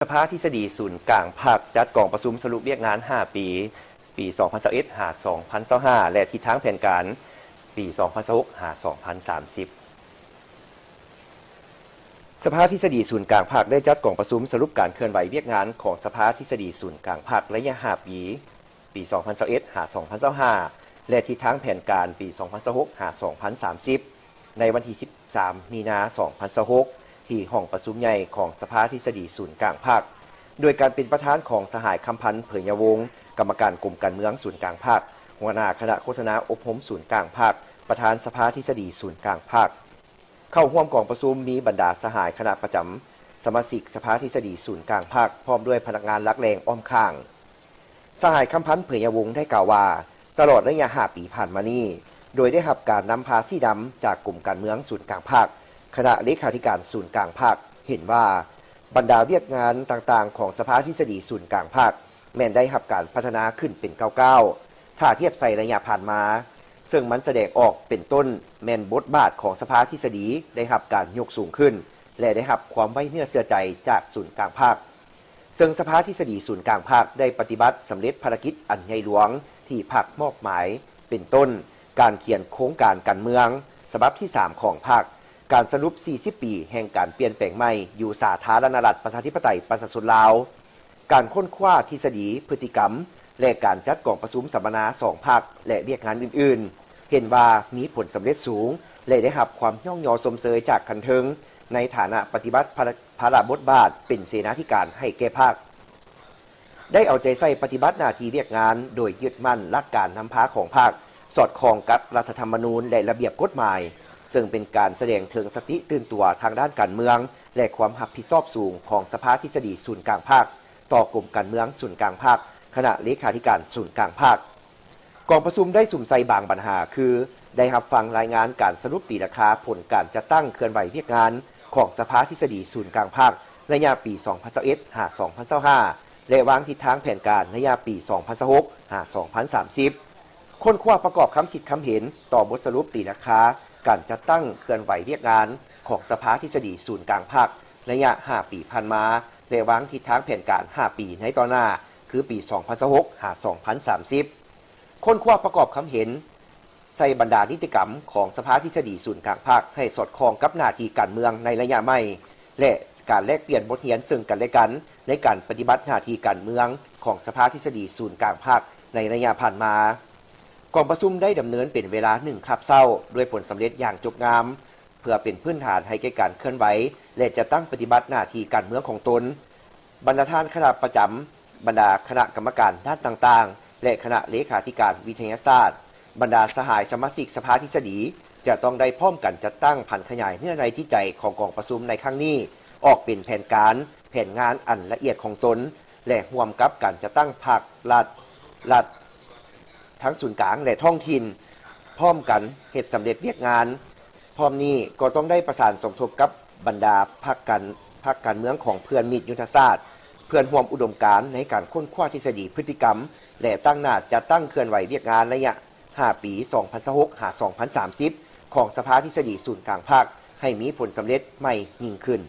ສະພາທິດສະດີສູນກາງພັກ ຈັດກອງປະຊຸມສະຫຼຸບວຽກງານຫ້າປີ ປີສອງພັນຊາວເອັດ ຫາ ສອງພັນຊາວຫ້າ ແລະ ທິດທາງແຜນການ ປີສອງພັນຊາວຫົກ ຫາ ສອງພັນສາມສິບ. ສະພາທິດສະດີສູນກາງພັກ ໄດ້ຈັດກອງປະຊຸມສະຫຼຸບການເຄື່ອນໄຫວວຽກງານຂອງສະພາທິດສະດີສູນກາງພັກ ໄລຍະຫ້າປີ ປີສອງພັນຊາວເອັດ ຫາ ສອງພັນຊາວຫ້າ ແລະ ທິດທາງແຜນການປີສອງພັນຊາວຫົກ ຫາ ສອງພັນສາມສິບ ໃນວັນທີສິບສາມ ມີນາ ສອງພັນຊາວຫົກ ທີ່ຫ້ອງປະຊຸມໃຫຍ່ຂອງສະພາທິດສະດີສູນກາງພັກ ໂດຍການເປັນປະທານຂອງສະຫາຍ ຄຳພັນ ເຜີຍຍະວົງ ກຳມະການກົມການເມືອງສູນກາງພັກ, ຫົວໜ້າຄະນະໂຄສະນາອົບຮົມສູນກາງພັກ, ປະທານສະພາທິດສະດີສູນກາງພັກ. ເຂົ້າຮ່ວມກອງປະຊຸມມີບັນດາສະຫາຍຄະນະປະຈຳ, ສະມາຊິກສະພາທິດສະດີສູນກາງພັກ ພ້ອມດ້ວຍພະນັກງານຫຼັກແຫຼ່ງອ້ອມຂ້າງ. ສະຫາຍ ຄຳພັນ ເຜີຍຍະວົງ ໄດ້ກ່າວວ່າ, ຕະຫຼອດໄລຍະຫ້າປີຜ່ານມານີ້, ໂດຍໄດ້ຮັບການນຳພາຊີ້ນຳຈາກກົມການເມືອງສູນກາງພັກ, ຄະນະເລຂາທິການສູນກາງພັກ ເຫັນວ່າ ບັນດາວຽກງານຕ່າງໆຂອງສະພາທິດສະດີສູນກາງພັກ ແມ່ນໄດ້ຮັບການພັດທະນາຂຶ້ນເປັນກ້າວໆ ຖ້າທຽບໃສ່ໄລຍະຜ່ານມາ, ເຊິ່ງມັນສະແດງອອກເປັນຕົ້ນແມ່ນບົດບາດຂອງສະພາທິດສະດີໄດ້ຮັບການຍົກສູງຂຶ້ນ ແລະ ໄດ້ຮັບຄວາມໄວ້ເນື້ອເຊື່ອໃຈຈາກສູນກາງພັກ. ເຊິ່ງສະພາທິດສະດີສູນກາງພັກໄດ້ປະຕິບັດສຳເລັດພາລະກິດອັນໃຫຍ່ຫຼວງທີ່ພັກມອບໝາຍ ເປັນຕົ້ນ ການຂຽນໂຄງການການເມືອງສະບັບທີສາມຂອງພັກ, ການສະຫຼຸບສີ່ສິບປີແຫ່ງການປ່ຽນແປງໃໝ່ຢູ່ສາທາລະນະລັດ ປະຊາທິປະໄຕ ປະຊາຊົນລາວ, ການຄົ້ນຄວ້າທິດສະດີ, ພຶດຕິກຳ ແລະ ການຈັດກອງປະຊຸມສຳມະນາສອງພັກ ແລະ ວຽກງານອື່ນໆ ເຫັນວ່າມີຜົນສຳເລັດສູງ ແລະ ໄດ້ຮັບຄວາມຍ້ອງຍໍຊົມເຊີຍຈາກຂັ້ນເທິງ ໃນຖານະປະຕິບັດພາລະ ພາລະບົດບາດເປັນເສນາທິການໃຫ້ແກ່ພັກ. ໄດ້ເອົາໃຈໃສ່ປະຕິບັດໜ້າທີ່ວຽກງານໂດຍຍຶດໝັ້ນຫຼັກການນຳພາຂອງພັກ, ສອດຄ່ອງກັບລັດຖະທຳມະນູນ ແລະ ລະບຽບກົດໝາຍ, ເຊິ່ງເປັນການສະແດງເຖິງສະຕິຕື່ນຕົວທາງດ້ານການເມືອງ ແລະ ຄວາມຮັບຜິດຊອບສູງຂອງສະພາທິດສະດີສູນກາງພັກ ຕໍ່ກົມການເມືອງສູນກາງພັກ, ຄະນະເລຂາທິການສູນກາງພັກ. ກອງປະຊຸມໄດ້ສຸມໃສ່ບາງບັນຫາ ຄື ໄດ້ຮັບຟັງລາຍງານການສະຫຼຸບຕີລາຄາຜົນການຈັດຕັ້ງເຄື່ອນໄຫວວຽກງານຂອງສະພາທິດສະດີສູນກາງພັກ ໄລຍະປີສອງພັນຊາວເອັດ ຫາ ສອງພັນຊາວຫ້າ ແລະ ວາງທິດທາງແຜນການໄລຍະປີສອງພັນຊາວຫົກ ຫາ ສອງພັນສາມສິບ, ຄົ້ນຄວ້າປະກອບຄຳຄິດຄຳເຫັນຕໍ່ບົດສະຫຼຸບຕີລາຄາການຈັດຕັ້ງເຄື່ອນໄຫວວຽກງານຂອງສະພາທິດສະດີສູນກາງພັກ ໄລຍະຫ້າປີຜ່ານມາ ແລະ ວາງທິດທາງແຜນການຫ້າປີໃນຕໍ່ໜ້າ ຄືປີສອງພັນຊາວຫົກ ຫາ ສອງພັນສາມສິບ. ຄົ້ນຄວ້າປະກອບຄຳເຫັນໃສ່ບັນດານິຕິກຳຂອງສະພາທິດສະດີສູນກາງພັກ ໃຫ້ສອດຄ່ອງກັບໜ້າທີ່ການເມືອງໃນໄລຍະໃໝ່ ແລະ ການແລກປ່ຽນບົດຮຽນເຊິ່ງກັນແລະກັນ ໃນການປະຕິບັດໜ້າທີ່ການເມືອງຂອງສະພາທິດສະດີສູນກາງພັກໃນໄລຍະຜ່ານມາ. ກອງປະຊຸມໄດ້ດຳເນີນເປັນເວລາໜຶ່ງຄາບເຊົ້າ ດ້ວຍຜົນສຳເລັດຢ່າງຈົບງາມ ເພື່ອເປັນພື້ນຖານໃຫ້ແກ່ການເຄື່ອນໄຫວ ແລະ ຈັດຕັ້ງປະຕິບັດໜ້າທີ່ການເມືອງຂອງຕົນ. ບັນດາທ່ານຄະນະປະຈຳ, ບັນດາຄະນະກຳມະການດ້ານຕ່າງໆ ແລະ ຄະນະເລຂາທິການວິທະຍາສາດ, ບັນດາສະຫາຍສະມາຊິກສະພາທິດສະດີ ຈະຕ້ອງໄດ້ພ້ອມກັນຈັດຕັ້ງຜັນຂະຫຍາຍເນື້ອໃນຈິດໃຈຂອງກອງປະຊຸມໃນຄັ້ງນີ້ ອອກເປັນແຜນການ, ແຜນງານອັນລະອຽດຂອງຕົນ ແລະ ຮ່ວມກັບການຈັດຕັ້ງພັກລັດ, ລັດ ທັງສູນກາງ ແລະ ທ້ອງຖິ່ນ ພ້ອມກັນເຮັດສຳເລັດວຽກງານ. ພ້ອມນີ້ກໍຕ້ອງໄດ້ປະສານສົມທົບກັບບັນດາພັກການ, ພັກການເມືອງຂອງເພື່ອນມິດຍຸດທະສາດ, ເພື່ອນຮ່ວມອຸດົມການໃນການຄົ້ນຄວ້າທິດສະດີພຶດຕິກຳ ແລະ ຕັ້ງໜ້າຈັດຕັ້ງເຄື່ອນໄຫວວຽກງານໄລຍະຫ້າປີ ສອງພັນຊາວຫົກ ຫາ ສອງພັນສາມສິບ ຂອງສະພາທິດສະດີສູນກາງພັກ ໃຫ້ມີຜົນສຳເລັດໃໝ່ຍິ່ງຂຶ້ນ.